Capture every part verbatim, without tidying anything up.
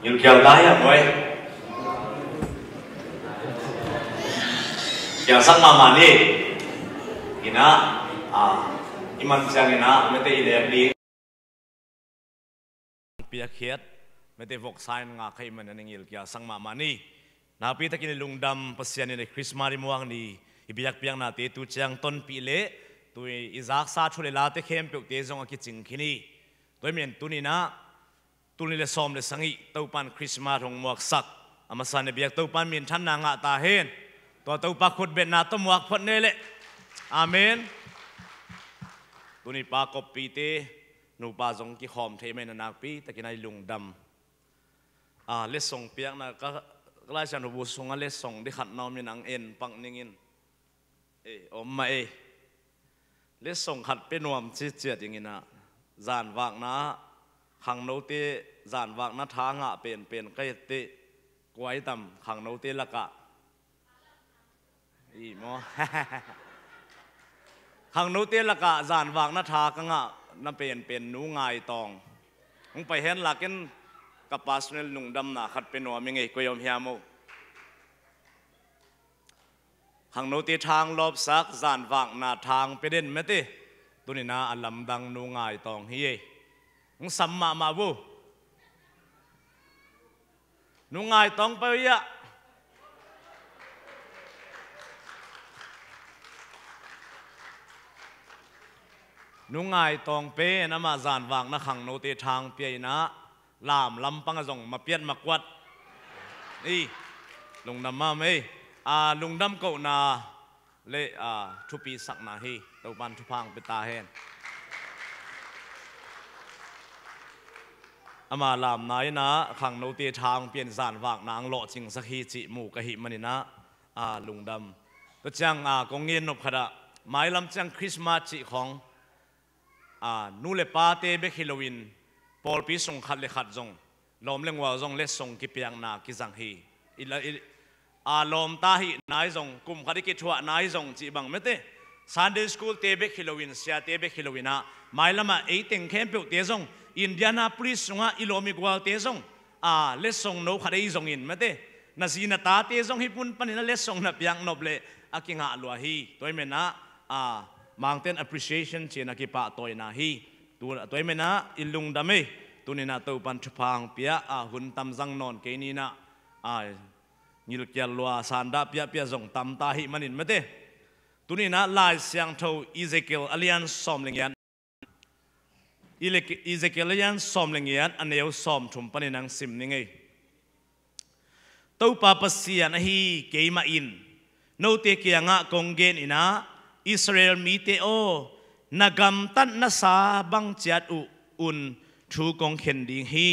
Ngilkial lai ah, maw. Kialsak mahmah ni. Ina, ah, i man ciang ina, mete i lek ding. Piakkhiat, mete voksa in ngak ahih manin i ngilkial sang mahmah ni. Nakpi takin i lungdam Pasian in i Christmas i muak ni, i biakpiaknate tu ciang tonpih leh, tu i zaksa thu le late khempeuhte zong a kicing khin hi. Tua ahih manin tuni-in ah, tul nih le sawm le sagih Topan Christmas hong muaksak a masa in i biak Topan minthanna ngah ta hen. Tua Topa khutbetna tawh muak phot ni leh. Amen. Tuni pa koppite, nupa zong kikhawm thei mah in a nakpi takin a i lungdam. Ah, letsong piakna ka, ka Lai Siangtho bu sungah letsong ding khat na om in ang en pak ning in. Eh, om mah eh. Letsong khat pia nuam ciciat ing ina. Zanvakna, khangnote zanvakna tha ngah penpen ka et teh. Kua i tam khangnote lakah. I maw. Khangnote lakah zanvakna tha ka ngah na penpen Nu Ngai Tawng. Hong pai hen la ken ka personal lungdamna khat pia nuam ing ei, koi om hiam maw. Khangnote tha hong lawpsak zanvakna tha hong pia den mete. Tuni-in ah a lamdang Nu Ngai Tawng hi ei. Hong sam mahmah uh. Nu Ngai Tawng pai uh ia. Nu Ngai Tawng pen amah zanvakna khangnote tha hong pia ina, lam lampang ah zong mapiat makuat. Ei, lungdam mahmah ei. Ah, lungdam kohna le, ah, thupi sakna hi. Topan thupha hong pia ta hen. Ama lamna ina khangnote tha hong pia in zanvakna hong lawhcingsak hi cih mu ka hih manin ah, ah, lungdam. Tua ciang, ah, kong ngen nop khat ah, mailam ciang Christmas cih khawng, ah, nu le pate bek hi loin, pawlpi sung khat le khat zong, lawm le ngual zong letsong kipiakna kizang hi. I la, i, a lawmta hihna hi zong, kum khat i kithuahna hi zong cih bang mete. Sunday school te bek hi loin, siate bek hi loin ah, mailam ah ei teng khempeuhte zong, Indianapolis sungah i lawm i gualte zong, a, letsong no khat ei zongin mete. Na zi na tate zong hih mun panin a letsong na piak nop leh a kingah lua hi. Tua ahih manin ah, a, Mangten appreciation ci-in a kipahtawina hi. Tu, tua ahih manin ah i lungdam ei. Tuni-in ah Topan thupha hong pia, a, hun tam zang nawn kei ni-in ah, a, ngilkial lua sandah piahpiah zong tam ta ahih manin mete. Tuni-in ah Lai Siangtho Ezekiel a lian sawm le ngiat. Ezek-, Ezekiel a lian sawm le ngiat a neu sawmthum panin hong sim ning ei. Topa Pasian ahi keimah in note kiangah kong gen ina, Israel mite aw, na gamtatnasa bang ciat uh un thu kong khen ding hi.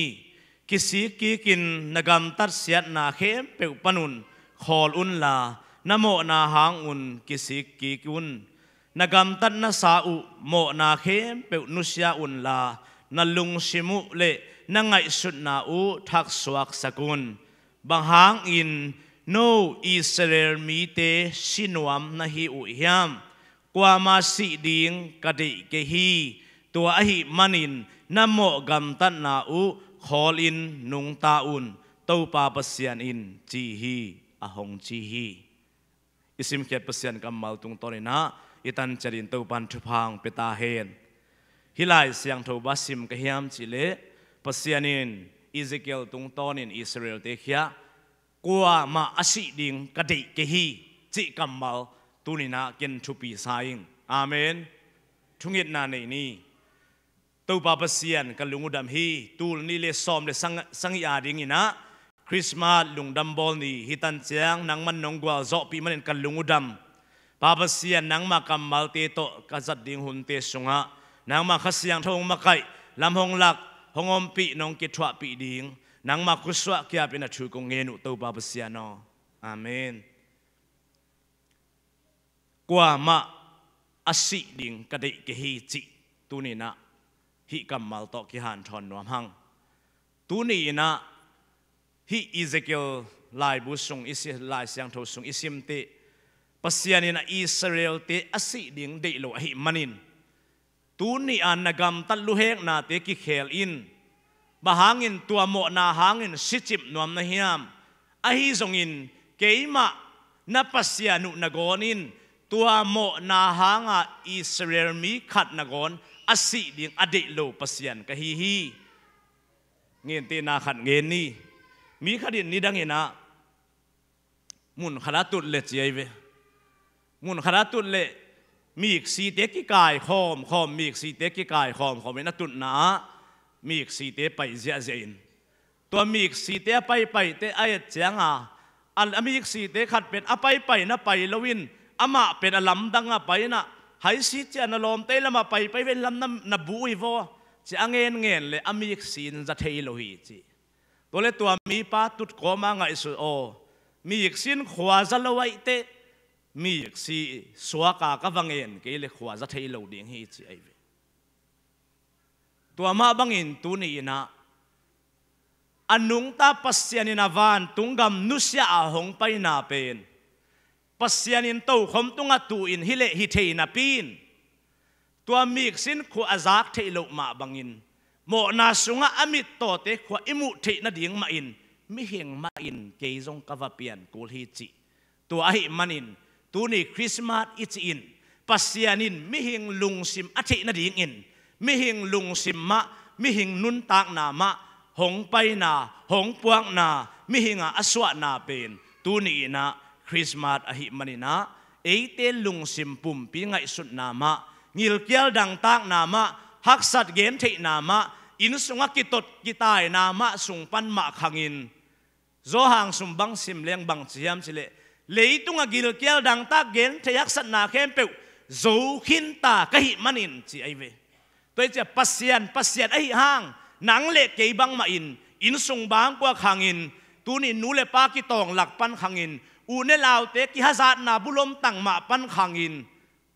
Kisik kikin na gamtat siatna khempeuh panun khawl unla, na mawhna hangun kisik kik un. Na gamtatnasa uh mawhna khempeuh nusia unla, na lungsim uh le na ngaihsutna uh thaksuaksak un. Bang hangin no Israel mite sinuam na hi uh hiam? Kuama sih ding ka deih kei hi. Tua ahih manin na mawh gamtatna uh khawlin nungta un, Topa Pasian in ci hi, a hong ci hi. I simkhiat Pasian kammal tungtawnin ah i tan ciatin Topan thupha hong pia ta hen. Hih Lai Siangtho bang sim ka hiam cihleh, Pasian in Ezekiel tungtawnin Israel-te kiangah kuamah a sih ding ka deih kei hi cih kammal tuninah ken thupi sa ing. Amen. Thungetna nei ni. Topa Pasian, ka lungudam hi. Tul nih le sawm le sang, sagih a dinginah Christmas lungdam bawl ni hi tan ciang nangman nong gualzawhpih manin ka lungudam. Pa Pasian, nangma kammalte tawh ka zat ding hunte sungah nangma Kha Siangtho hong makaih, lam hong lak, hong ompih, nong kithuahpih ding nangma khuasuah kiapin a thu kong ngen uh Topa Pasian aw. Amen. Kuamah a sih ding ka deih kei hi cih tuninah hih kammal tawh kihanthawn nuam hang. Tuni inah hih Ezekiel laibu sung i si, Lai Siangtho sung i simteh, Pasian in a Israel-te a sih ding deih lo ahih manin, tuni a na gamtat luheknate kikhel in. Bang hangin tua mawhna hangin sicip nuam na hiam? Ahi zongin keimah na Pasian uh nangawn in tua mawhna hanga Israel mi khat nangawn a sih ding a deih lo Pasian ka hi hi. Ngentehna khat ngen ni. Mi khat in nidanginah mun khat a tut le ci ahi ve. Mun khat a tut le miksite kikai khawm khawm, miksite kikai khawm khawm in a tutna ah miksite pai ziahziah in, tua miksite a paipaite a et cianga a, a miksite khat pen a paipai na pai loin amah pen a lamdang a paina, hai si cia na lawmte lamah paipai ve, lam na, na bu uh hi vaw, ci a ngenngen le a miksi in za thei lo hi ci. Tua le tua mipa tutkawma ngaihsut aw, miksi in khua za lo aih teh, miksi suaka ka va ngen kei le khua za thei lo ding hi ci ahi ve. Tua mah bangin tuni inah a nungta Pasian in a vantung gam nusia a hong paina pen Pasian in tokhom tungah tu in hi leh hi thei napi in, tua miksi in khua a zak theih loh mah bangin, mawhna sungah a mittawte khua i muh theih nading mahin mihing mahin kei zong ka va pian kul hi cih. Tua ahih manin tuni Christmas i cih in Pasian in mihing lungsim a theih nadingin, mihing lungsim mah, mihing nuntakna mah hong paina, hong puakna, mihingah a suahna pen tuni inah Christmas ahih maninah eite lungsim pumpi ngaihsutna mah, gilkial dangtakna mah, haksat gentheihna mah, inn sungah kitot kitaina mah sung pan mah khangin, Johan sung bang sim leng bang ci hiam cihleh, leitungah gilkial dangtak genthei haksatna khempeuh zo khinta ka hih manin ci ahi ve. Tua hi ciah Pasian, Pasian ahi hang, nang le kei bangmah in, inn sung bangkua khangin, tuni nu le pa kitawng lak pan khangin, u ne laute kihazatna bulom tang mah pan khangin,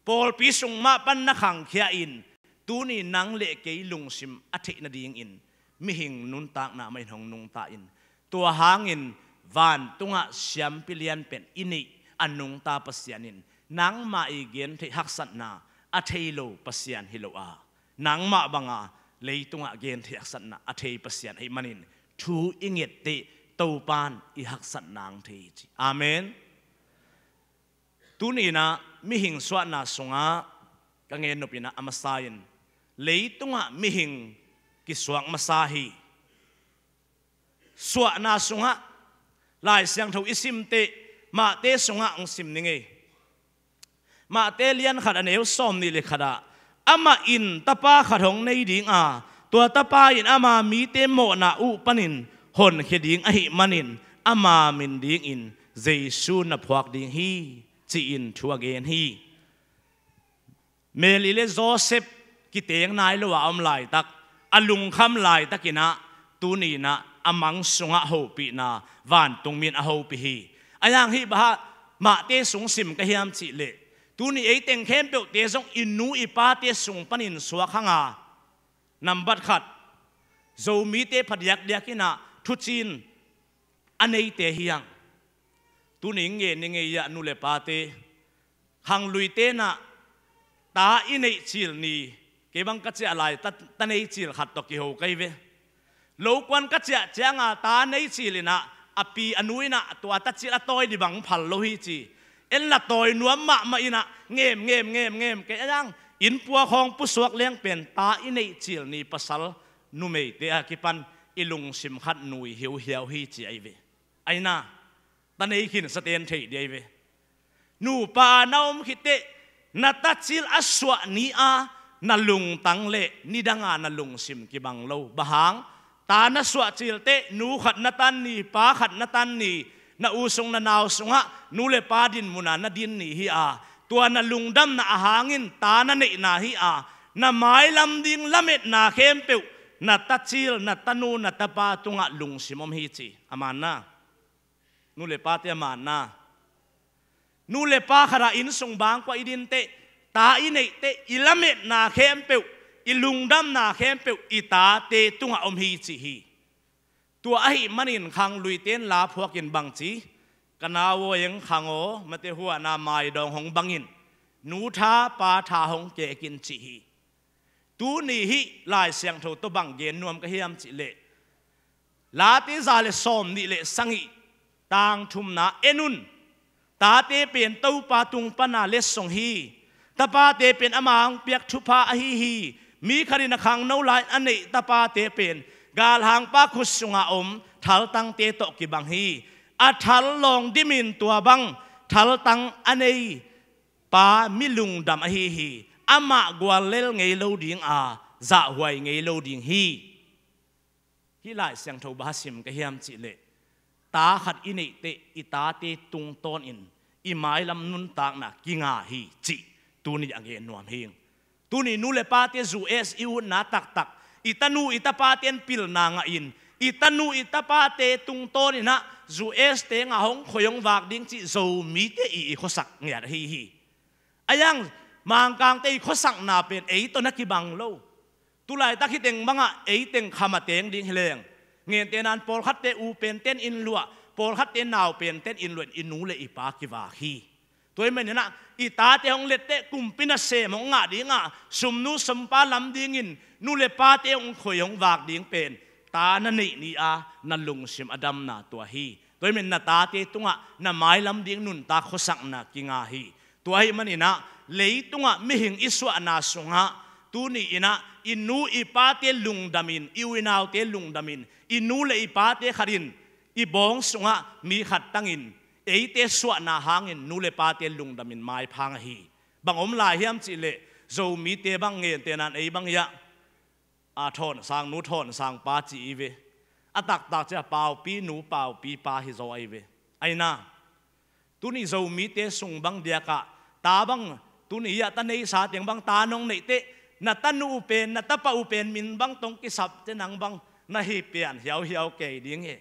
pawlpi sung mah pan na khangkhia in, tuni nang le kei lungsim a theih nadingin mihing nuntakna mah in hong nungta in. Tua hangin vantungah siampi lianpen i neih a nungta Pasian in nangmah i gentheih haksatna a thei lo Pasian hi lo a, nangmah banga leitungah gentheih haksatna a thei Pasian ahih manin thu i nget teh Topan i haksat nang thei hi ci. Amen. Tuni inah mihing suahna sungah ka ngen nop inah a masa in leitungah mihing kisuak masa hi. Suahna sungah Lai Siangtho i simteh Mate sungah hong sim ning ei. Mate lian khat a neu sawm nih le khatah, amah in tapa khat hong nei dinga, tua tapa in ama mite mawhna uh panin honkhia ding ahih manin ama min dingin Jesu na phuak ding hi, ci-in thu a gen hi. Mary le Joseph kiteng nai lo a om laitak, a lungkham laitakin ah tuni-in ah a mang sungah hopihna vantung mi in a hopih hi. Ahi hang hih bang hang Matthai sung sim ka hiam cih leh, tuni ei teng khempeuhte zong i nu i pate sung panin suak hang a, nambat khat, Zomite phadiakdiak in ah thucin a neite hi hang. Tuni ngen ni ngei ah nu le pate, khangluite in ah ta i neih cil ni, kei bang ka ciah lai ta, ta nei cil khat tawh kiho ka hi ve. Lokuan ka ciah ciang a ta nei cil in ah a pi a nu in ah tua ta cil a tawi ding bang phal lo hi ci. En la tawi nuam mahmah in ah ngem, ngem, ngem, ngem, kei a yang inn puak hong pusuak leng pen ta i neih cil ni pasal numeite a kipan i lungsim khat nui hiuhiau hi ci ahi ve. Ahi na, ta nei khinsa ten theih ding ahi ve. Nupa na om khit teh, na ta cil a suah ni a na lungtang leh nidang a na lungsim kibang lo. Bang hang, ta na suah cil teh, nu khat na tan ni, pa khat na tan ni, na u sung na nau sungah nu le pa din mun a na din ni hi a, tua na lungdamna a hangin ta na neihna hi a, na mailam ding lametna khempeuh na ta cil, na tanu, na tapa tungah lungsim om hi ci. A man na, nu le pate a man na, nu le pa khat a inn sung bangkua i din teh, ta i neih teh, i lametna khempeuh, i lungdamna khempeuh i tate tungah om hi ci hi. Tua ahih manin khangluite in la phuakin bang ci, ka nau aw, eng khang aw, mate, huahna maidawng hong bangin nu tha pa tha hong kek in ci hi. Tuni hih Lai Siangtho tawh bang gen nuam ka hiam cih leh, Late za le sawmnih le sagih, tang thumna en un. Tate pen Topa tung pana letsong hi. Tapate pen ama hong piak thupha ahi hi. Mi khat in a khangno lai-in a neih tapate pen galhangpa khut sunga om thaltangte tawh kibang hi. A thal lawng dimin tua bang thaltang a nei pa mi lungdam ahi hi. Amah guallel ngei lo ding a, zahhuai ngei lo ding hi. Hih Lai Siangtho bang hang sim ka hiam cih leh, ta khat i neih teh, i tate tungtawnin i mailam nuntakna kinga hi cih tuni a gen nuam hi. Tuni nu le pate U S i utna taktak, i tanu i tapate in pilna ngahin, i tanu i tapate tungtawnin ah U S te nga hong khoi hong vak ding cih Zomite i, i khuasak ngiat ahi hi. Ahi hang, Mangkangte i khuasakna pen ei tawh na kibang lo. Tulaitak hih teng bangah ei teng kham a teng ding hi leng, ngente nan pawlkhatte u penten inn luah, pawlkhatte nau penten inn luah in i nu le i pa kivak hi. Tua ahih manin ah i tate hong let teh kumpi nasem hong ngah ding a, sumnu sumpa lam dingin nu le pate hong khoi hong vak ding pen ta na neih ni a na lungsim a damna tua hi. Tua ahih manin na tate tungah na mailam ding nuntak khuasakna kinga hi. Tua ahih manin ah leitungah mihing i suahna sungah tuni-in ah i nu i pate lungdamin, i u i naute lungdamin, i nu le i pate khatin i bawng sungah mi khat tangin eite suahna hangin nu le pate lungdamin maiphang ahi. Bang om lai hiam cih leh, Zomite bang ngente nan ei bang hiah, a, Thawn Sang nu, Thawn Sang pa ci i ve. A taktak ciah Paupi nu, Paupi pa hi zaw ahi ve. Ahi na, tuni Zomite sung bang diakah, ta bang, tuni hiah ta neisa teng bang ta nong neih teh, na tanu uh pen, na tapa uh pen min bang tong kisap teh nang bang na hi pian hiauhiau kei ding hi.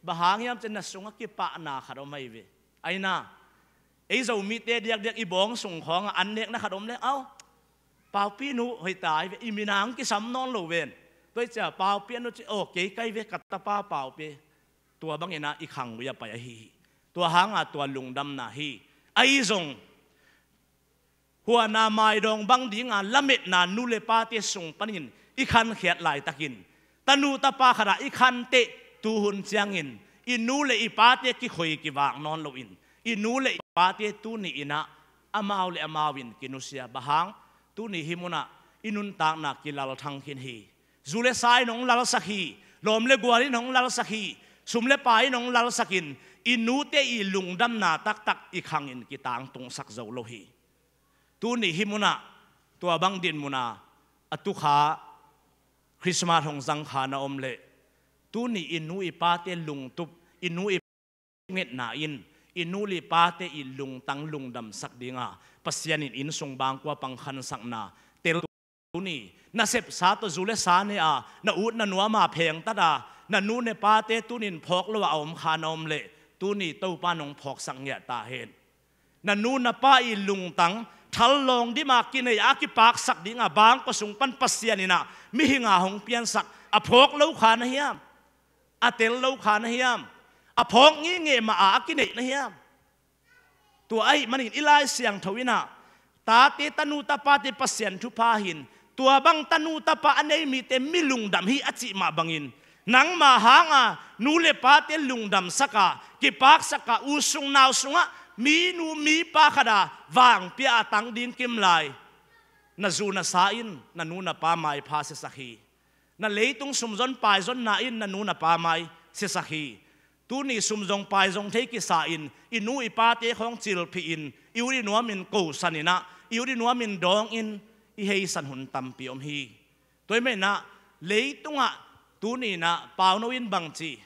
Bang hang hiam cih na sungah kipahna khat om ahi ve. Ahi na, ei Zomite diakdiak i bawng sung khawngah an nekna khat om leh, au, Paupi nu hoih ta ahi ve, i min a hong kisam nawn lo ven. Tua hi ciah Paupi a nu ci, aw, kei ka hi ve, ka tapa Paupi. Tua bangin ah i khang uh a pai ahi hi. Tua hanga tua lungdamna hi. Ahi zong, huahna maidawng bang dinga lametna nu le pate sung panin i khankhiat laitakin, tanu tapa khat a i khan teh, tuhun ciangin i nu le i pate kikhoi kivak nawn loin, i nu le i pate tuni-in ah amau le amau in kinusia. Bang hang, tuni hih munah i nuntakna kilalthang khin hi. Zu le sa in hong lalsak hi, lawm le gual in hong lalsak hi, sum le pai in hong lalsakin, i nute i lungdamna taktak i khangin kitangtungsak zo lo hi. Tuni hih munah, tua bang din munah a tukha Christmas hong zangkha na om leh, tuni i nu i pate lungtup, i nu i ngetna in i nu le i pate i lungtang lungdamsak dinga Pasian in inn sung bangkua pang khansakna tel, tuni Na sepsa tawh zu le sa ne a, na ut na nuam a phengtat a, na nu ne pate tunin phawk lo a om kha na om leh, tuni Topa nong phawksak ngiat ta hen. Na nu na pa i lungtang thallawng dima kinei a kipaksak dinga bangkua sung pan Pasian in ah mihing a hong piansak a phawk lo kha na hiam? A tel lo kha na hiam? A phawk ngingeh mah a a kineih na hiam? Tua ahih manin i Lai Siangtho in ah tate, tanu tapate Pasian thupha hi in, tua bang tanu tapa a nei mite mi lungdam hi a cih mah bangin, nangma hanga nu le pate lungdamsak a, kipaksak a, u sung nau sungah mi nu mi pa khat a vangpia a tang ding kim lai. Na zu na sa in na nu na pa maipha siasak hi. Na leitung sumzon paizonna in na nu na pa mai siasak hi. Tuni sumzong paizong thei kisa in i nu i pate khawng cilphih in, i ut i nuam in kosan in ah, i ut i nuam in dawng in, i heisan hun tampi om hi. Tua ahih manin ah leitungah tuni in ah pauno in bangci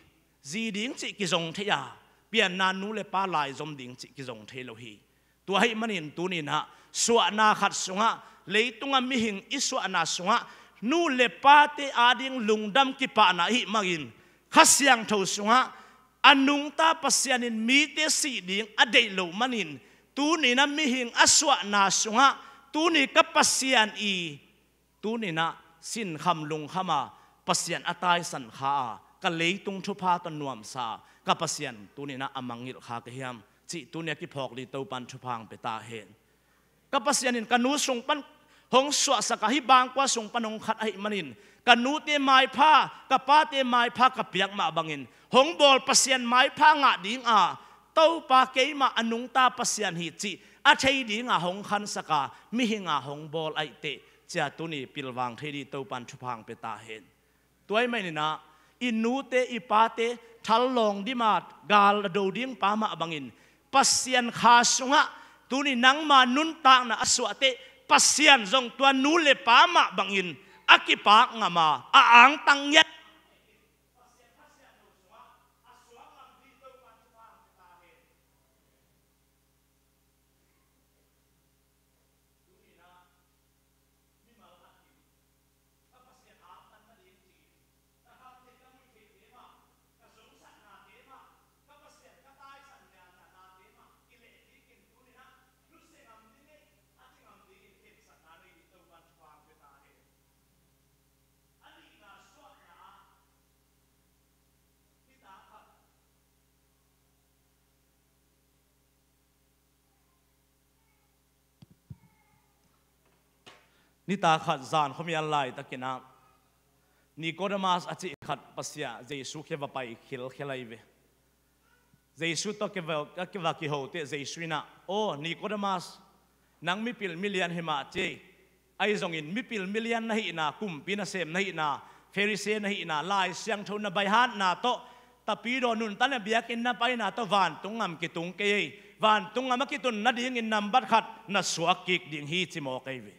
zi ding cih kizong thei a, pianna nu le pa laizom ding cih kizong thei lo hi. Tua ahih manin tuni in ah suahna khat sungah, leitungah mihing i suahna sungah nu le pate ading lungdam kipahna ahih manin, Kha Siangtho sungah a nungta Pasian in mite sih ding a deih loh manin, tuni in ah mihing a suahna sungah, tuni ka Pasian i, tuni in ah sinkham lungkham a, Pasian a taisan kha a, ka leitung thupha tawh nuamsa ka Pasian tuni in ah a mangngilh kha ka hiam cih tuni a kiphawk ding Topan thupha hong pia ta hen. Ka Pasian in ka nu sung pan hong suahsak a, hih bangkua sung pan hong khat ahih manin, ka nute maipha, ka pate maipha ka piak mah bangin, hong bawl Pasian maipha ngah dinga, Topa keimah a nungta Pasian hi cih a thei dinga hong khansak a, mihing a hong bawl ahih teh, cia tuni pilvang thei ding Topan thupha hong pia ta hen. Tua ahih manin ah i nute i pate thallawng dima gal a do ding pa mah bangin, Pasian kha sungah tuni nangma nuntakna a suah teh, Pasian zong tua nu le pa mah bangin a kipak ngam a, a angtang ngiat. Nitak khat zan khuamial laitakin ah, Nikodemas a cih khat Pasian Jesu kiang va pai khilkhel ahi ve. Jesu tawh kiva, kiva kiho teh Jesu in ah, "Aw Nikodemas, nang mipil milian hi mah ci ei. Ahi zongin mipil milian na hihna, kumpi nasem na hihna, Pharisee na hihna, Lai Siangtho na baihatna tawh Tapidaw nuntakna biakinn na paina tawh vantung ngam kitung kei ei. Vantung ngam a kitun nadingin nambat khat na suak kik ding hi," ci mawk ahi ve.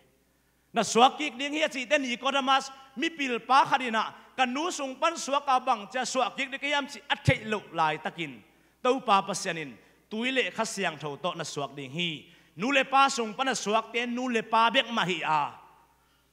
Na suak kik ding hi a cih teh Nikodemas, mipilpa khat in ah, "Ka nu sung pan suak a bang cia suak kik ding ka hiam?" ci a theih loh laitakin, Topa Pasian in, "Tui le Kha Siangtho tawh na suak ding hi. Nu le pa sung pan a suakte nu le pa bek mah hi a,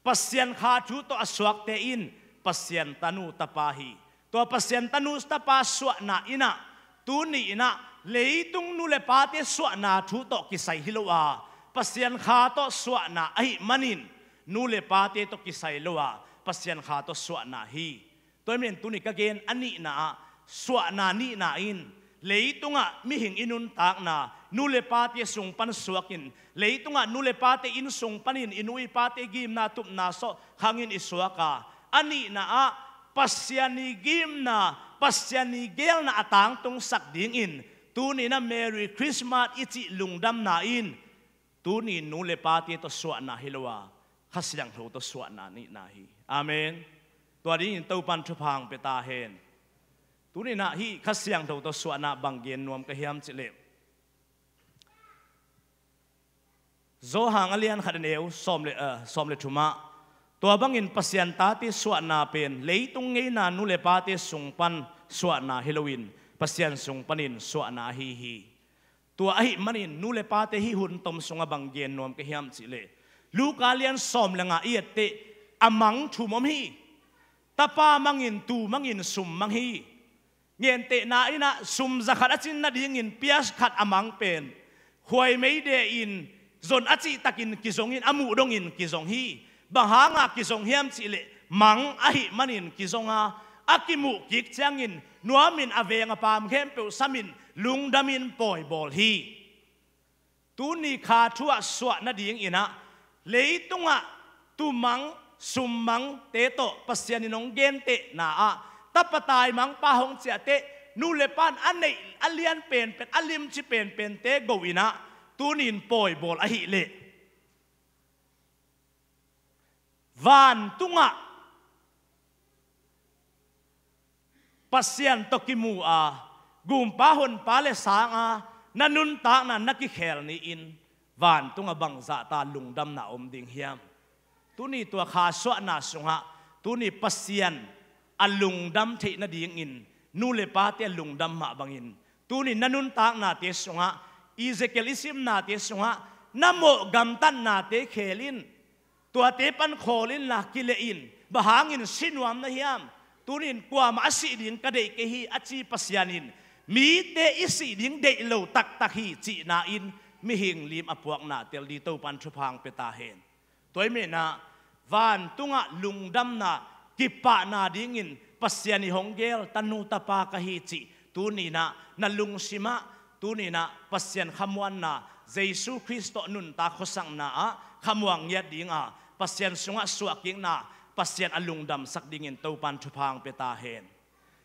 Pasian kha thu tawh a suakte in Pasian tanu tapa hi. Tua Pasian tanu tapa suahna in ah, tuni in ah leitung nu le pate suahna thu tawh kisai hi lo a, Pasian kha tawh suahna ahih manin, nu le pate tawh kisai lo a, Pasian kha tawh suahna hi." Tua ahih manin tuni ka gen a nihna ah, suahna nihna in, leitungah mihing i nuntakna, nu le pate sung pan suakin, leitungah nu le pate inn sung panin i nu i pate gimna tupna sawh khangin i suak a, a nihna ah Pasian i gimna, Pasian i gelna a tangtungsak dingin, tuni in ah Merry Christmas i cih lungdamna in, tuni nu le pate tawh suahna hi lo a, Kha Siangtho tawh suahna nihna hi. Amen. Tua dingin Topan thupha hong pia ta hen. Tuni in ah hih Kha Siangtho tawh suahna bang gen nuam ka hiam cih leh, Johan a lian khat a neu sawm le, eh, sawm le thum ah, "Tua bangin Pasian tate suahna pen leitung ngeina nu le pate sung pan suahna hi loin, Pasian sung panin suahna ahi hi." Tua ahih manin nu le pate hih hun tom sungah bang gen nuam ka hiam cih leh, Luka lian sawm le nga i et teh, a mang thum om hi. Tapa mangin, tu mangin, sum mang hi. Gentehna in ah sum za khat a cin nadingin pias khat a mang pen khuai meide in zon a cihtakin kizongin a muh dongin kizong hi. Bang hanga kizong hiam cihleh mang ahih manin kizong a, a kimuh kik ciangin nuamin a veng a paam khempeuh samin lungdamin pawibawl hi. Tuni kha thu ah suah nadingin ah leitungah tumang summangte tawh Pasian in hong gentehna ah tapa taimangpa hong ciahteh nu le pan a neih a lian penpen a limci penpente go in ah tuni in pawibawl ahih leh vantungah Pasian tawh kimu a, gumpa honpa le sanga na nuntakna na kikhel ni-in vantungah bangzahta lungdamna om ding hiam? Tuni tua kha suahna sungah tuni Pasian a lungdam theih nadingin nu le pate a lungdam mah bangin tuni na nuntaknate sungah Ezekiel i simnate sungah na mawh gamtatnate khel in. Tuate pan khawl inla kileh in, bang hangin si nuam na hiam? Tunin kuamah a sih ding ka deih kei hi a ci Pasian in mite i sih ding deih lo taktak hi cihna in mihing lim a puakna tel ding Topan thupha hong pia ta hen. Tua ahih manin ah vantungah lungdamna kipahna dingin Pasian i hong gel tanu tapa ka hi cih tuni in ah na lungsimah tuni in ah Pasian khamuanna, Jesu Khrist tawh nuntak khuasakna ah khamuang ngiat dinga Pasian sungah suahkikna, Pasian a lungdamsak dingin Topan thupha hong pia ta hen.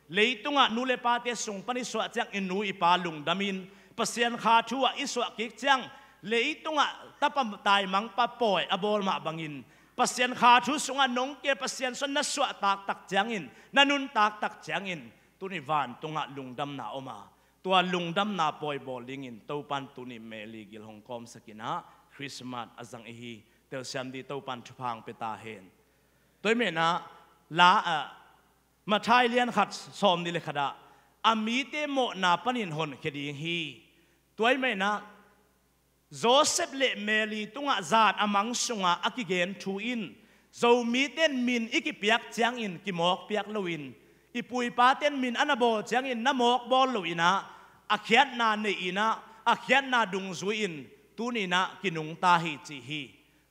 Leitungah nu le pate sung pan i suah ciang i nu i pa lungdamin Pasian kha thu ah i suahkik ciang leitungah tapa taimangpa pawi a bawl mah bangin Pasian kha thu sungah nong kei Pasian sungah na suah taktak ciangin na nuntak tak ciangin tuni vantungah lungdamna om a, tua lungdamna pawibawl dingin Topan tuni Mary gil hong kawmsak in ah Christmas a zang i hi telsiam ding Topan thupha hong pia ta hen. Tua ahih manin ah la ah Matthai lian khat sawm nih le khat ah a mite mawhna panin honkhia ding hi. Tua ahih manin ah Joseph le Mary tungah zan a mang sungah a kigen thu in Zomite in min i kipiak ciangin kimawk piak loin i pu i pate in min a na bawl ciangin na mawk bawl lo in ah a khiatna nei in ah a khiatna dungzui in tuni in ah kinungta hi ci hi.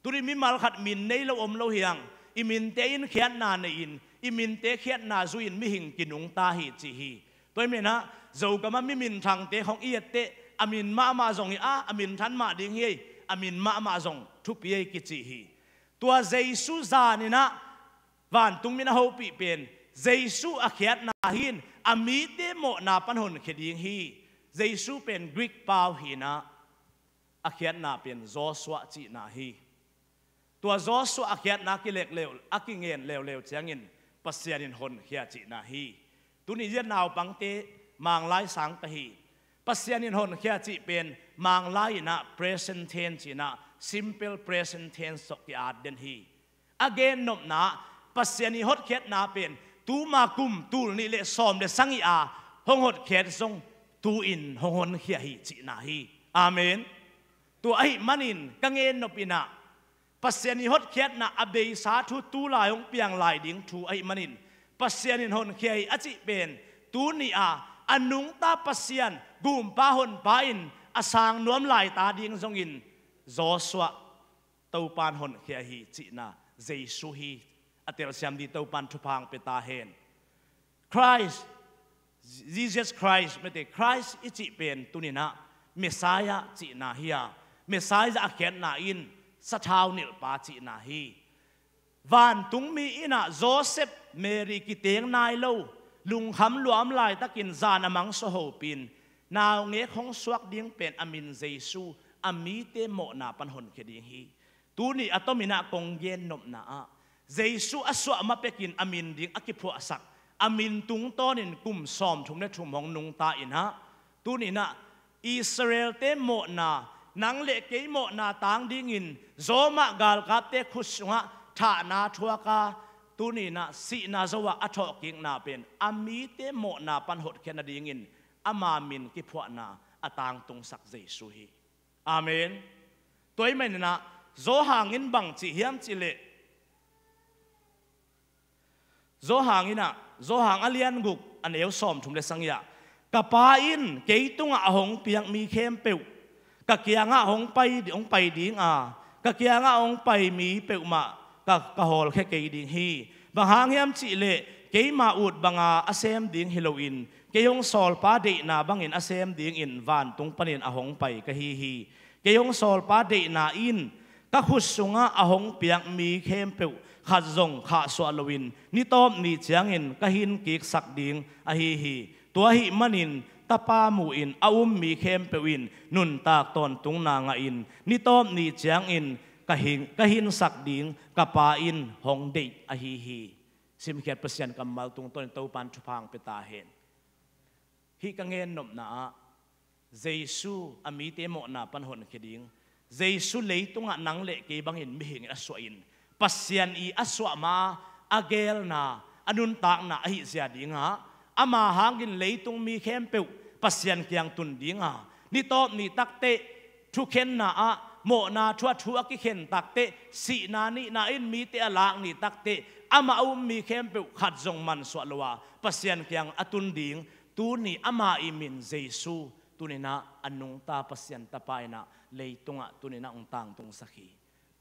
Tuni mimal khat min nei lo om lo hi hang, i minte in khiatna nei in i minte khiatna zui in mihing kinungta hi ci hi. Tua ahih manin ah Zogamah mi minthangte hong i etteh a min mahmah zong hi a, a minthan mah ding hi ei, a min mahmah zong thupi ei kici hi. Tua Jesu zan in ah vantung min a hopih pen Jesu a khiatna hi in a mite mawhna pan honkhia ding hi. Jesu pen Greek pau hi in ah a khiatna pen Joshua cihna hi. Tua Joshua a khiatna kilek leu, a kingen leuleu ciangin Pasian in honkhia cihna hi. Tuni zia naupangte Manglai sang ka hi. Pasian in honkhia cih pen Manglai in ah present tense in ah simple present tense tawh ki-at den hi. A gennopna Pasian i hotkhiatna pen tuma kum tul nih le sawm le sagih a hong hotkhiat zong tu-in hong honkhia hi cihna hi. Amen. Tua ahih manin ka gennop in ah Pasian i hotkhiatna a beisa thu tu lai hong piang lai ding thu ahih manin Pasian in honkhia hi a cih pen tuni a a nungta Pasian gumpa honpa in a sang nuam laita ding zongin Joshua Topan honkhia hi cihna Jesu hi. A telsiam ding Topan thupha hong pia ta hen. Christ, Jesus Christ, mete Christ i cih pen tuni in ah Messiah cihna hi a, Messiah a khiatna in sathau nilhpa cihna hi. Vantungmi in ah Joseph Mary kiteng nai lo lungkham lua om laitakin zan a mang sawhopih in naungek hong suak ding pen a min Jesu a mite mawhna pan honkhia ding hi. Tuni a tomin ah kong gennopna ah Jesu a suah ma pekin a min ding a kiphuahsak a min tungtawnin kum sawmthum le thum hong nungta in ah tuni in ah Israelte mawhna, nang le kei mawhna tang dingin Roma galkapte khut sungah thahna thuak a tuni in ah sihna zo ah a thawhkikna pen a mite mawhna pan hotkhiat nadingin ama min kiphuahna a tangtungsak Jesu hi. Amen. Tua ahih manin ah Johan in bang ci hiam cih leh Johan in ah, Johan a lian guk a neu sawmthum le sagih ah, ka Pa in kei tungah a hong piak mi khempeuh ka kiangah hong pai, hong pai ding a, ka kiangah hong pai mi peuhmah ka, ka hawlkhia kei ding hi. Bang hang hiam cih leh keima ut banga a sem ding hi loin, kei hong sawlpa deihna bangin a sem dingin vantung panin a hong pai ka hi hi. Kei hong sawlpa deihna in ka khut sungah a hong piak mi khempeuh khat zong khahsuah loin ni tawp ni ciangin ka hin kiksak ding ahi hi. Tua ahih manin Tapa mu-in a um mi khempeuh in nuntak tawntungna ngahin ni tawp ni ciangin ka hin, ka hinsak ding ka Pa in hong deih ahi hi. Simkhiat Pasian kammal tungtawnin Topan thupha hong pia ta hen. Hih ka gennopna ah Jesu a mite mawhna pan honkhia ding, Jesu leitungah nang le kei bangin mihingin a suahin, Pasian i a suah ma a geelna, a nuntakna ahih zia dingah ama hangin leitung mi khempeuh Pasian kiang tun dinga, ni tawp ni takteh thukhenna ah, mawhna thu ah thu a kikhen takteh, sihna nihna in mite a lak ni takteh, amah a um mi khempeuh khat zong mansuah lo a Pasian kiang a tun ding, tuni ama i min Jesu tuninah a nungta Pasian Tapa inah leitungah tuninah hong tangtungsak hi.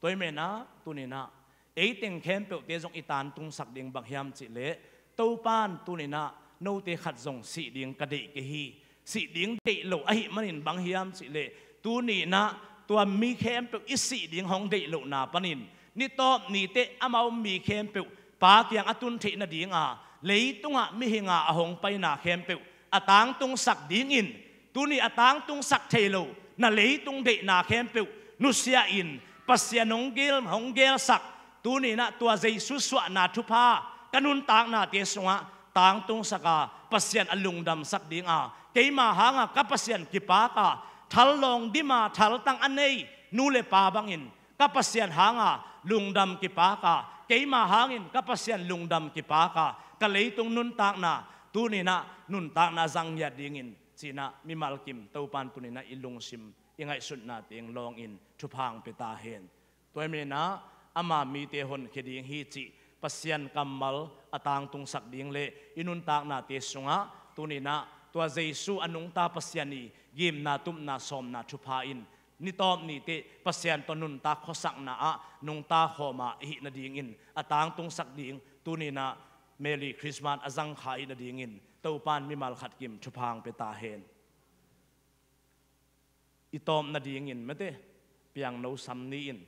Tua ahih menah tuninah eiteng khempeuhte zong i tangtungsak ding bang hiam cihleh, Topan tuninah note khat zong sih ding ka deih kei hi. Sih ding deih lo ahih manin bang hiam cihleh, tuninah tua mi khempeuh i sih ding hong deih lohna panin ni tawp ni teh amau mi khempeuh Pa kiang a tun theih nadinga, leitungah mihinga a hong paina khempeuh a tangtungsak dingin, tuni a tangtungsak thei lo na leitung deihna khempeuh nusia in, Pasian hong geel, hong geelsak, tuninah tua Jesu suahna thupha ka nuntaknate sungah tangtungsak a, Pasian a lungdamsak dinga, keima hanga ka Pasian kipak a, thal lawng dima thaltang a nei nu le pa bangin ka Pasian hanga lungdam kipak a, keima hangin ka Pasian lungdam kipak a, ka leitung nuntakna tuninah nuntakna zang ngiat dingin cinah mimal kim Topan tuninah i lungsim i ngaihsutna teng lawngin thupha hong pia ta hen. Tua ahih menah ama mite honkhia ding hi cih Pasian kammal a tangtungsak ding le i nuntaknate sungah tuninah tua Jesu a nungta Pasian i gimna, tupna, sawmna thupha in ni tawp ni teh Pasian tawh nuntak khuasakna ah nungta khawma i hih nadingin a tangtungsak ding, tuninah Merry Christmas a zangkha i hih nadingin Topan mimal khat kim thupha hong pia ta hen. I tawp nadingin mate, piangno sam ni-in